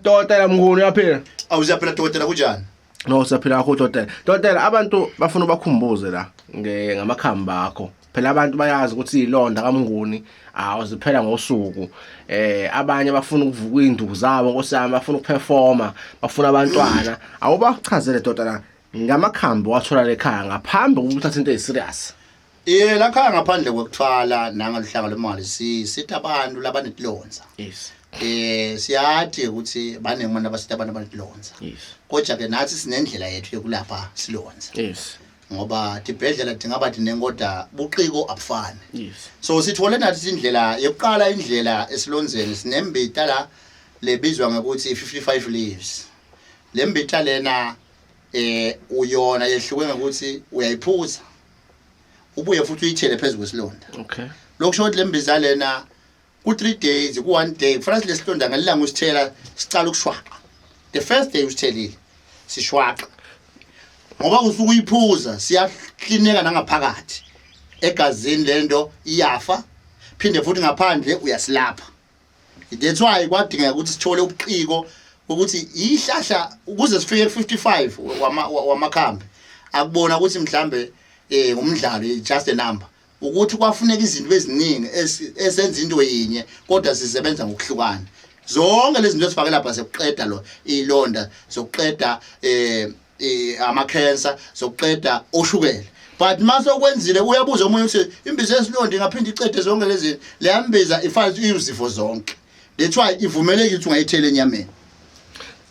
Dokotela Mnguni, uyaphila? Awusiyaphila dokotela, kunjani? No, siyaphila kakhulu dokotela. Dokotela, abantu bafuna ubakhumbuze la ngamakhamba akho. Phela abantu bayazi ukuthi ilonda kaMnguni awuziphela ngosuku. Abanye bafuna ukuvuka induku zabo, nkosi yami, bafuna ukuperforma, bafuna abantwana. Awubachazele dokotela ngamakhambi wathola ekhaya ngaphambi kokuthi uthathe into eziserious. Ye lakhaya ngaphandle kwekuthwala nangaluhlanga lwemali sithi abantu labanetilonza. Siyathi ukuthi baningi abantu abasithi abantu abanetilonza. Kodwa ke nathi sinendlela yethu yokulapha silonza. Ngoba tibhedlela tingaba tinengoda buqiko abufani. So sithole nathi indlela yokuqala, indlela esilonzeni sinembita la lebizwa ngokuthi 55 leaves. Lembita lena uyona yehluke ngokuthi uyayiphuza ubuye futhi uyithele phezulu kwesilonda. Lokho ukuthi lembiza lena ku 3 days, ku 1 day kufanele lesilonda ngelanga usithela sicala ukushwaqa. The first day usithelile sishwaqa ngoba usuke uyiphuza, siyahlineka nangaphakathi egazini, lento iyafa, phinde futhi ngaphandle uyasilapha. That's why kwadingeka ukuthi sithole ubuqiko ukuthi ihlahla ukuze sifike ku 55 wamakhambi akubona ukuthi mhlambe umdlalo, just a number, ukuthi kwafuneka izinto eziningi esenza into yinye kodwa sisebenza ngokuhlukana. Zonke lezi zinto esifake lapha sekuqeda lo ilonda, sokuqeda ama cancer, sokuqeda oshukela. But mase ukwenzile uyabuza omunye ukuthi imbiza yesilonda ingaphinda icede zonke lezi zinto? Leya mbiza ifana izifo zonke. That's why ivumelekile ukuthi ungayithela enyameni.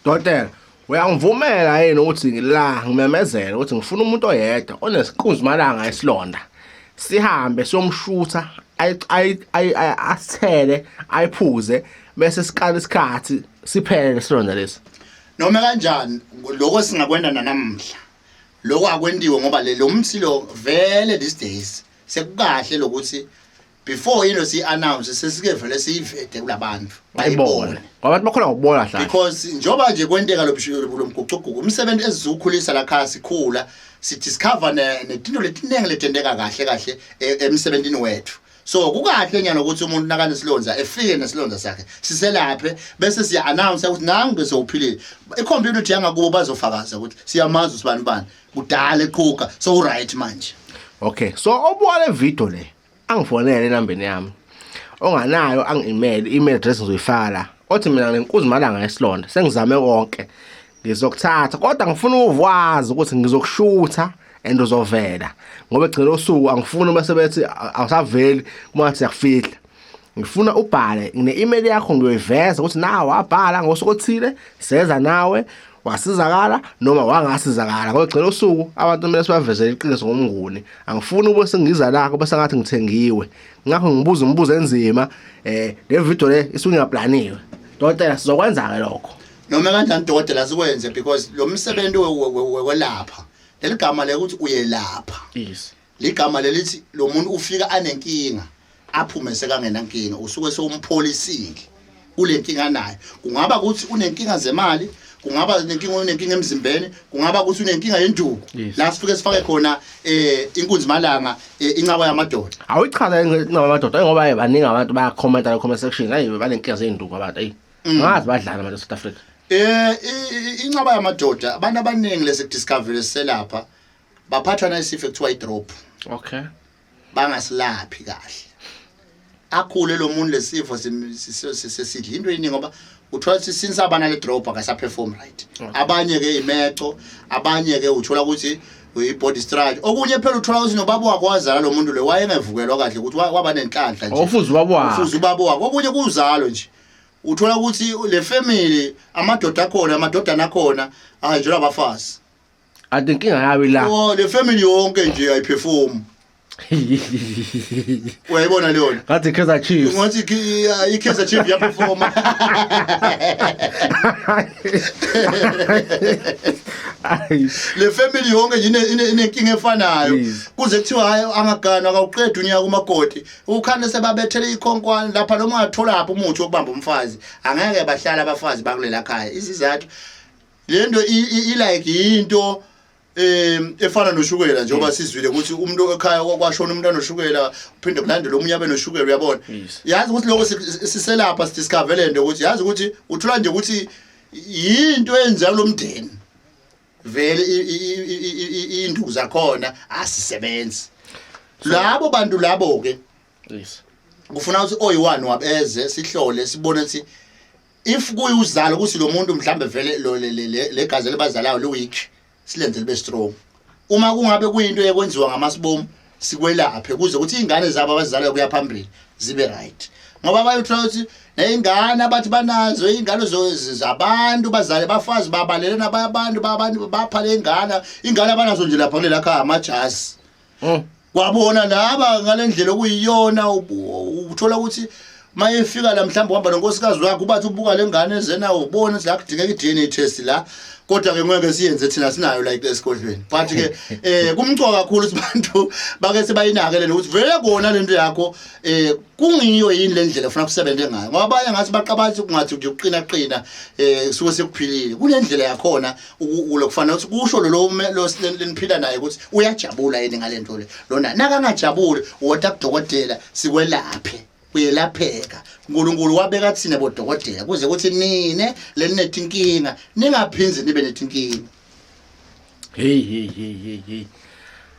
Dokotela, uyangivumela yini ukuthi la ngimemezele ukuthi ngifuna umuntu oyedwa onesiqunzi malanga esilonda, sihambe siyomshutha, asithele, ayiphuze, bese sikala isikhathi siphele lesilonda lesi? Noma kanjani lokho singakwenda nanamhla. Lokho akwentiwe ngoba le lo msilo vele these days sekukahle lokuthi before into si announce sesike vele siyivede kulabantu. Bayibone, ngoba abantu bakhona ngokubona hlahla. Because njoba nje kwenteka lo mgucugugu, umsebenzi esizukhulisa la khaya sikhula sidiscover netinto letiningi letenteka kahle kahle emsebenzini wethu. So kukahle nyana ukuthi umuntu nakanesilonza efike nesilonza sakhe siselaphe, bese siya announce ukuthi nangu bese uphilile. I-community yangakubo bazofakaza ukuthi siyamazi usibani bani kudala eqhuga, so right manje. Okay, so obuka le video le angifonele enambeni yami, onganayo angi-email, email address ngizoyifaka la, othi mina nginenkuzi malanga esilonda, sengizame konke, ngizokuthatha kodwa ngifuna ukwazi ukuthi ngizokushutha and uzovela, ngoba egcina usuku angifuni uma sebethi awusaveli uma ngathi siyakufihla. Ngifuna ubhale ngine-email yakho, ngiyoyiveza ukuthi nawe wabhala ngosuku othile, seza nawe wasizakala noma wangasizakala, ngoba egcina usuku abantu kumele sibavezele iqiniso ngoMnguni. Angifuni ube sengiza la kube sengathi ngithengiwe, ngakho ngibuza imibuzo enzima. Le video le isuke ingaplaniwe. Dokotela, sizokwenza-ke lokho. Noma kanjani dokotela sikwenze, because lo msebenzi wekwelapha, leli gama lekuthi uyelapha, ligama lelithi lo muntu ufika anenkinga aphume sekangenankinga, usuke sewumpholisile kule nkinga nayo. Kungaba ukuthi unenkinga zemali, kungaba nenkinga, unenkinga emzimbeni, kungaba ukuthi unenkinga yenduku. La sifike sifake khona inkunzi malanga, incaba yamadoda. Awuyichaza incaba yamadoda, ngoba baningi abantu bayakhomenta la comment section, hayi, banenkinga zenduku abantu, ayi, ngazi badlala abantu South Africa. Incaba yamadoda, abantu abaningi lesikudiscover selapha baphathwa nesifo ekuthiwa i-drop. Bangasilaphi kahle, akhule lo muntu lesifo sesidla into eyiningi, ngoba uthola ukuthi since abana le drop akasaperform right. Abanye ke imeco, abanye ke uthola ukuthi i-body structure. Okunye phela uthola ukuthi nobaba wakhe wazala lo muntu lo wayengevukelwa kahle, ukuthi waba nenhlanhla nje. Ofuza ubaba wakhe. Ufuza ubaba wakhe. Okunye kuzalo nje, uthola ukuthi le family amadoda akhona, amadodana akhona ahanjelwa abafazi. Ade inkinga yayo ila. Oh, le family yonke nje ayiperform. Uyayibona leyo nto? Ngathi Kaizer Chiefs. Ngathi i-Kaizer Chiefs yaperforma. Le family yonke nje inenkinga efanayo. Kuze kuthiwa hayi, angagana akawuqeda unyaka umakoti. Ukhane sebabethele ikhonkwane lapha, noma ungathola lapha umuthi wokubamba umfazi, angeke bahlala abafazi bakulela khaya. Izizathu lento i like into. Efana noshukela, njengoba sizwile ukuthi umuntu ekhaya kwashona umuntu anoshukela, uphinde kulandele omunye abe noshukela, uyabona? Yazi ukuthi lokho siselapha sidiscover lento ukuthi, yazi ukuthi uthola nje ukuthi yinto eyenzeka lo mndeni vele, induku zakhona asisebenzi labo bantu labo ke. Kufuna ukuthi oyi-one wabeze sihlole, sibone ukuthi if kuyuzalo ukuthi lo muntu mhlambe vele lo le gazi elibazalayo li weak, silenze libe strong. Uma kungabe kuyinto ekwenziwa ngamasibomu, sikwelaphe kuze ukuthi izingane zabo abazalayo kuya phambili zibe right, ngoba bayothola ukuthi ney'ngane abathi banazo iy'ngane zabantu bazale bafazi babalele nabanye abantu, babantu bapha le ngane, ingane abanazo nje lapha kulela khaya amajazi. Kwabona laba ngalendlela okuyiyona, uthola ukuthi mayefika la mhlawumbe uhamba nonkosikazi wakhe, ubathi ubuka le ngane ezenawo, ubone ukuthi la kudingeka i-DNA test la, kodwa ke ngeke siyenze thina, sinayo like esigodlweni. But ke kumcoka kakhulu ukuthi bantu bake sebayinake lento, ukuthi vele kona lento yakho kungiyo yini le ndlela ufuna kusebenze ngayo, ngoba abanye ngathi baqabathi kungathi nje uqina qina suke sekuphilile. Kunendlela yakhona lokufanele ukuthi kusho lo lo leniphila naye ukuthi uyajabula yini ngalento le. Lona nakangajabuli, wota kudokotela sikwelaphe, uyelapheka. uNkulunkulu wabeka thina bodokotela kuze kuthi nine leninetinkinga ningaphinzi nibe netinkinga. Hey hey hey hey hey,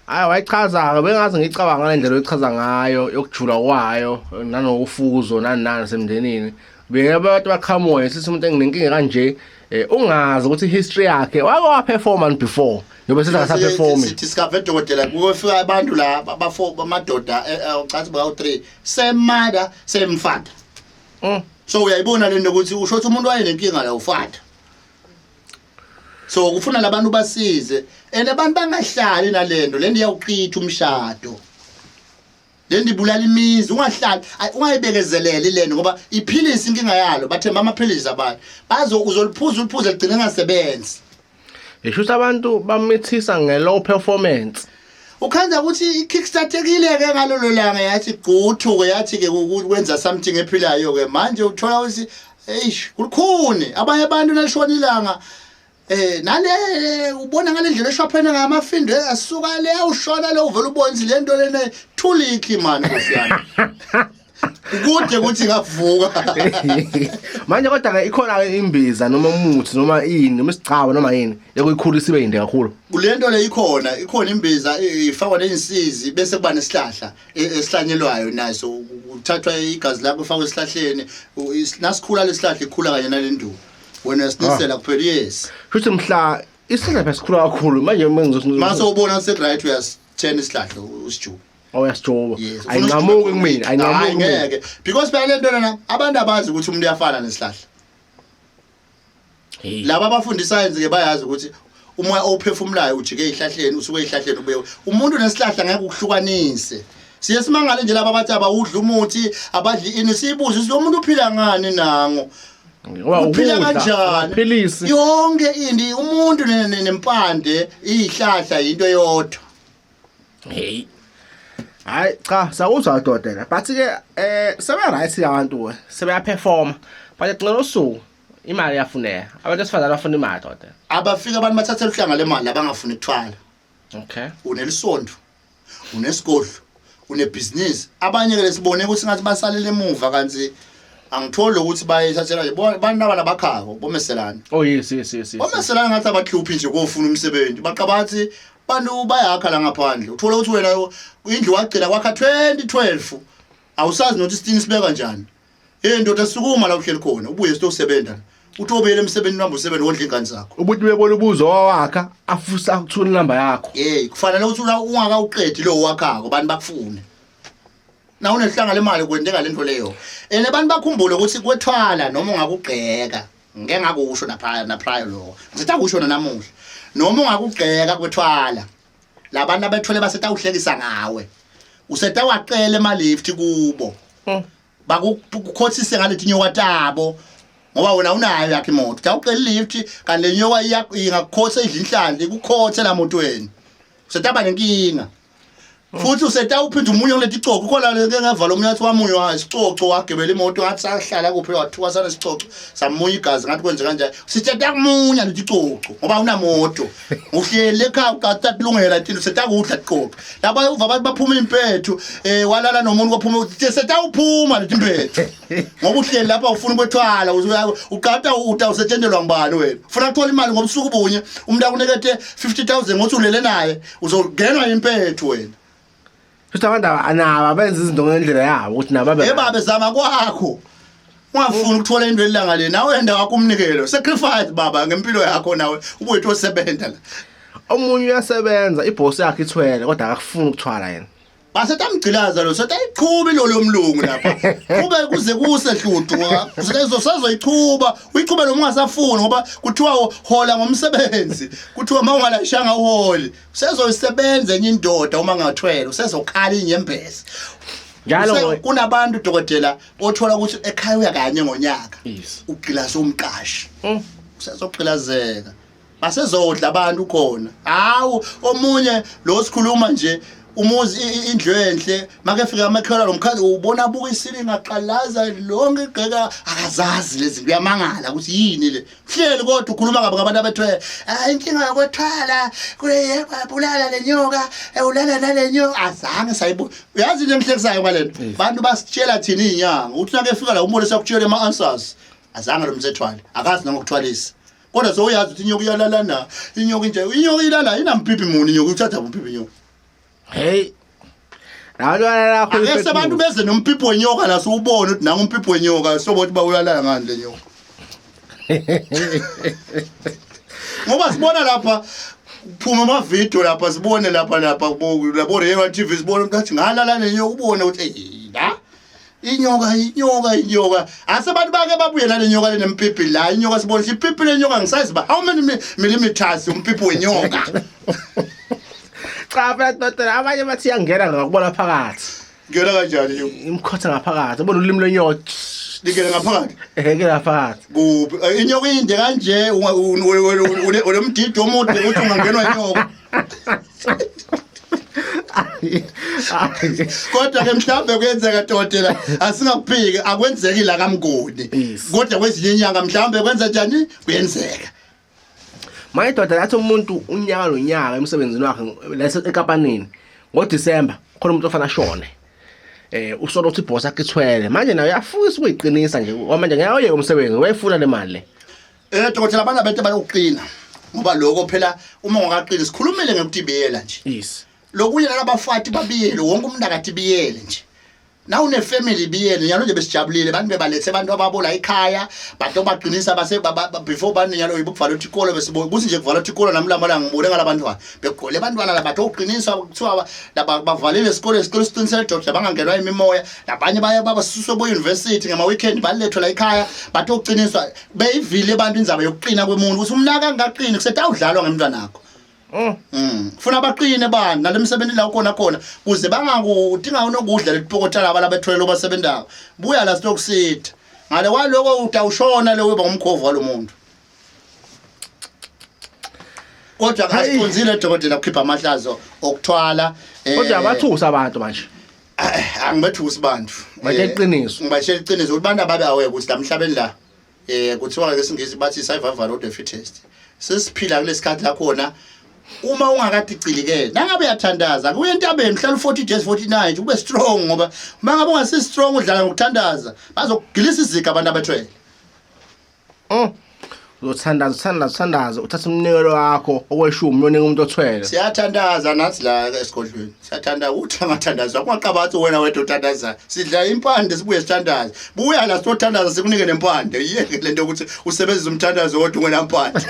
hayi, wayichaza-ke, bengaze ngicabanga ngale ndlela oyichaza ngayo yokujula kwayo nanokufuzo nani nani semndenini. Beke abantu baqhamuke sithi umuntu enginenkinga kanje, ungazi ukuthi history yakhe wake waperforma before njengoba sithi akasaperformi. Sithi sikave dokotela, kufika abantu la bafo bamadoda, ucathi bawu 3, same mother, same father. So uyayibona lento ukuthi usho ukuthi umuntu wayenenkinga la ufather, so kufuna labantu basize and abantu bangahlali nalento lento, iyawuqitha umshado lento, ibulala imizi. Ungahlali, ungayibekezeleli lento, ngoba iphilisi inkinga yalo, bathemba amaphilisi abantu bazo uzoliphuza uliphuze ligcine ngasebenzi. Ngisho ukuthi abantu bamithisa nge-low performance. Ukhanza ukuthi i-kickstartekile-ke ngalolo langa, yathi gquthu-ke, yathi-ke ukwenza something ephilayo-ke manje, uthola ukuthi eish, kulukhuni. Abanye abantu nalishona ilanga nale ubona ngale ndlela eshwaphene ngamafindo asuka le ushona le, uvela ubona ukuthi le nto lena thuliki mani, nkosi yami, kude ukuthi ngavuka. Manje kodwa-ke ikhona-ke imbiza noma umuthi noma ini noma isigcawu noma yini yokuyikhulisa ibe yinde kakhulu? Kule nto le ikhona, ikhona imbiza, ifakwa ney'nsizi, bese kuba nesihlahla esihlanyelwayo naso, kuthathwa igazi lakho ifakwe esihlahleni, nasikhula lesihlahla ikhula kanye nale nduku, wena uyasinisela kuphela, yes. Futhi mhla isihlahla phela sikhula kakhulu manje uma mase ubona sek-right, uyasithena isihlahla, usijube. Oh, uyasijoba. Yes. Ayinqamuki kumina, Hayi, ayinqamuki kumina. Ngeke, because phela le nto lena abantu abazi ukuthi umuntu uyafana nesihlahla. Hey. Laba abafunda isayensi ke bayazi ukuthi umoya owuphefumulayo ujike ezihlahleni, usuke ezihlahleni ubuye umuntu nesihlahla ngeke ukuhlukanise. Siye simangale nje laba abathi abawudla umuthi, abadli ini, siyibuze ukuthi lo muntu uphila ngani nango. Ngoba uphila ukudla, kanjani? Amaphilisi. Yonke into, umuntu nempande, izihlahla into eyodwa. Hey. Hayi cha, sakuzwa dokotela. But ke sebe right abantu ke, sebeya perform. But ekugcineni usuku imali iyafuneka. Abantu besifazane bafuna imali, dokotela. Abafika abantu bathathe uhlanga lemali, abangafuni ukuthwala. Unelisonto, unesigodlo, unebhizinisi. Abanye ke lesibone ukuthi ngathi basalele emuva, kanti angitholi ukuthi bayithathela nje bantu laba labakhako bomeselana. Oh yes. Bomeselana ngathi abahluphi nje kofuna umsebenzi, baqabathi bantu bayakha la ngaphandle, uthola ukuthi wena indlu wagcina kwakha 2012, awusazi nokuthi isitini sibeka kanjani. Hey ndoda, sukuma la uhleli khona, ubuye sitosebenza, uthi obuyele emsebenzini wami, usebenze wondla ingane zakho. Ubuthi bebona ubuzo wawakha afusa ukuthula inamba yakho. Hey, kufanele ukuthi ungakawuqedi lo wakhako abantu bakufune. Na unehlanga lemali kwenteka lento leyo. And abantu bakhumbule ukuthi kwethwala noma ungakugqeka, ngeke ngakusho napha na prior lo. Ngithi akusho namuhla. Noma ungakugqeka kwethwala, labantu abethwele basetawuhlekisa ngawe. Usetawaqela ema lift kubo. Bakukhothise ngalethi nyoka tabo, ngoba wena unayo yakhe imoto, utawucela ilift, kanti le nyoka ingakukhotha, idla inhlanhla, ikukhothe la motweni, usetaba nenkinga. Futhi useta uphinda umunye kuleti coco khona le ngavala omunye wathi wamunywa isicoco wagebela imoto ngathi sahlala kuphi wathuka sana isicoco samunya igazi ngathi kwenze kanjani siteta kumunya leti coco ngoba unamoto uhlele ekhaya uqathathilungela thina setakudla coco laba uva abantu baphuma impethu walala nomuntu kwaphuma setawuphuma leti impethu ngoba uhleli lapha ufuna ukwethwala uqata utawusetshendelwa ngubani wena ufuna kuthola imali ngobusuku bunye umuntu akunikete 50000 ngothi ulele naye uzongenwa impethu wena. Futhi abantu anaba benza izinto ngendlela yabo ukuthi nabo babe. Ebabe zama kwakho. Ungafuni ukuthola into elanga le nawe enda wakho umnikelo. Sacrifice baba ngempilo yakho nawe ubuye utosebenza la. Omunye uyasebenza iboss yakhe ithwele kodwa akafuni ukuthwala yena. Basetamgcilaza lo setayiqhuba ilo lomlungu lapha. Kube kuze kuse hlutu usezoyichuba uyichube lo ungasafuni ngoba kuthiwa hola ngomsebenzi. Kuthiwa mawungalayishanga uholi. Usezoyisebenza enye indoda uma ngathwele usezokhala inyembezi. Njalo kunabantu dokotela othola ukuthi ekhaya uya kanye ngonyaka. Ugqilaza umqashi. Usezogqilazeka. Basezodla abantu khona. Hawu omunye lo sikhuluma nje umuzi indlu enhle make fika amakhelwane lomkhathi ubona abuka isilinga aqalaza lonke igqeka akazazi lezi zinto uyamangala ukuthi yini le hleli kodwa ukhuluma kabi ngabantu abethwele ah inkinga yokwethwala kuyebulala lenyoka ewulala nalenyoka azange sayibu uyazi into engihlekisayo ngalento bantu basitshela thina izinyanga uthi nake fika la umbone sakutshela ama answers azange lo msethwale akazi nangokuthwalisa kodwa sowuyazi ukuthi inyoka iyalala na inyoka inje inyoka ilala inampipi muni inyoka uthatha umpipi inyoka hey Nalwana lakho Ake abantu beze nompipi wenyoka la siwubone ukuthi nangu umpipi wenyoka sobona ukuthi bawulalala ngani le nyoka Ngoba sibona lapha kuphuma ama video lapha sibone lapha lapha labo Real TV sibone ukuthi ngalala nenyoka ubone ukuthi eh la inyoka inyoka inyoka asebantu bake babuye nale nyoka lenempipi la inyoka sibone ipipi lenyoka ngisize ba how many millimeters umpipi wenyoka Cha phela dokotela abanye bathi iyangena ngakubona phakathi ngena kanjani inyoka imkhotha ngaphakathi ubona ulimi lwenyoka lingena ngaphakathi ngena phakathi kuphi inyoka inde kanje unemdidi omude ukuthi ungangenwa inyoka Kodwa ke mhlawumbe kuyenzeka dokotela asingakuphiki akwenzeki la kaMnguni. Kodwa kwezinye inyanga mhlawumbe kwenza njani kuyenzeka. Manje doda lathi umuntu unyaka nonyaka emsebenzini wakhe lese ekampanini ngoDecember khona umuntu ofana shone. Usola ukuthi iboss yakhe ithwele manje naye uyafisa ukuyiqinisa nje manje ngeke uyeke umsebenzi wayefuna le mali le. Dokotela abantu abente bayoqina ngoba lokho phela uma ungakaqini sikhulumile ngekutibiyela nje. Yes. Lokunye nalabafati babiyele wonke umuntu akatibiyele nje. Na une family biyele nyalo nje besijabulile abantu bebalethe abantu ababola ekhaya bantu baqinisa base before bani nyalo yibukuvala ikolo besibona ukuthi nje kuvala ikolo nami lamala ngibone ngalabantwana begole abantwana labatho uqinisa kuthiwa laba bavalile isikole isikole siqinisele doctor bangangenwa imimoya labanye baye babasuswe bo university ngama weekend balethwe la ekhaya batho uqiniswa beyivile abantu indzaba yokuqina kwemuntu ukuthi umnaka angaqini kusetawudlalwa ngemntwana wakho. Funa baqine bani nalemsebenzi la ukhona khona kuze bangakuthi unokudla letipokotha laba labethwele basebendayo buya la sitokusitha ngale kwaloko utawushona leyo uba ngumkhovu walomuntu kodwa asiqonzile dokotela ukukhipha amahlazo okuthwala Kodwa abathusa abantu manje angibethusi bantu Batshela iqiniso. Ngibatshela iqiniso ukuthi abantu ababe aware ukuthi la emhlabeni la kuthiwa ngesingisi bathi survival of the fittest sesiphila kulesikhathi la khona uma ungakadicilikele nangabe uyathandaza kuye entabeni uhlala u40 days 49 ube strong ngoba uma ngabe ungasi strong udlala ngokuthandaza bazokugilisa iziga abantu abethwele. Uzothandaza uthandaza uthandaza uthatha umnikelo wakho okweshumi uyonika umuntu othwele. Siyathandaza nathi la esigodlweni siyathandaza uthi angathandaza kungaqabathi wena wedwa uthandaza sidla impande sibuye sithandaze buya la sitothandaza sikunike nempande iyeke lento ukuthi usebenzise umthandazo wodwa ungenampande.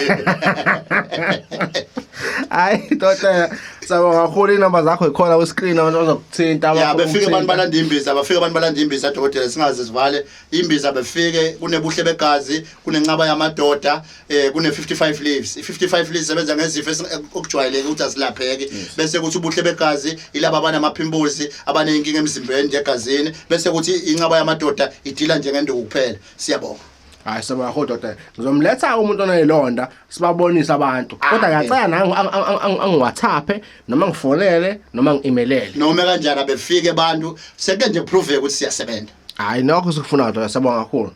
Hayi dokotela siyabonga kakhulu inamba zakho ikhona ku screen abantu bazokuthinta. Ya befike abantu balanda imbiza bafike abantu balanda imbiza dokotela singaze sivale imbiza befike kunebuhle begazi kunencaba yamadoda kune 55 leaves i55 leaves sebenza ngezifo okujwayeleke ukuthi azilapheki bese kuthi ubuhle begazi ilaba abanama pimples abanenkinga emzimbeni nje egazini bese kuthi incaba yamadoda idila nje ngenduku kuphela. Siyabonga. Hayi sibonga kakhulu dokotela. Ngizomletha umuntu onezilonda sibabonise abantu. Kodwa ngiyacela nangu angiWhatsApp noma ngifonele noma ngi-emailele. Noma kanjani abefike abantu seke nje prove ukuthi siyasebenza. Hayi nokho sikufuna dokotela siyabonga kakhulu.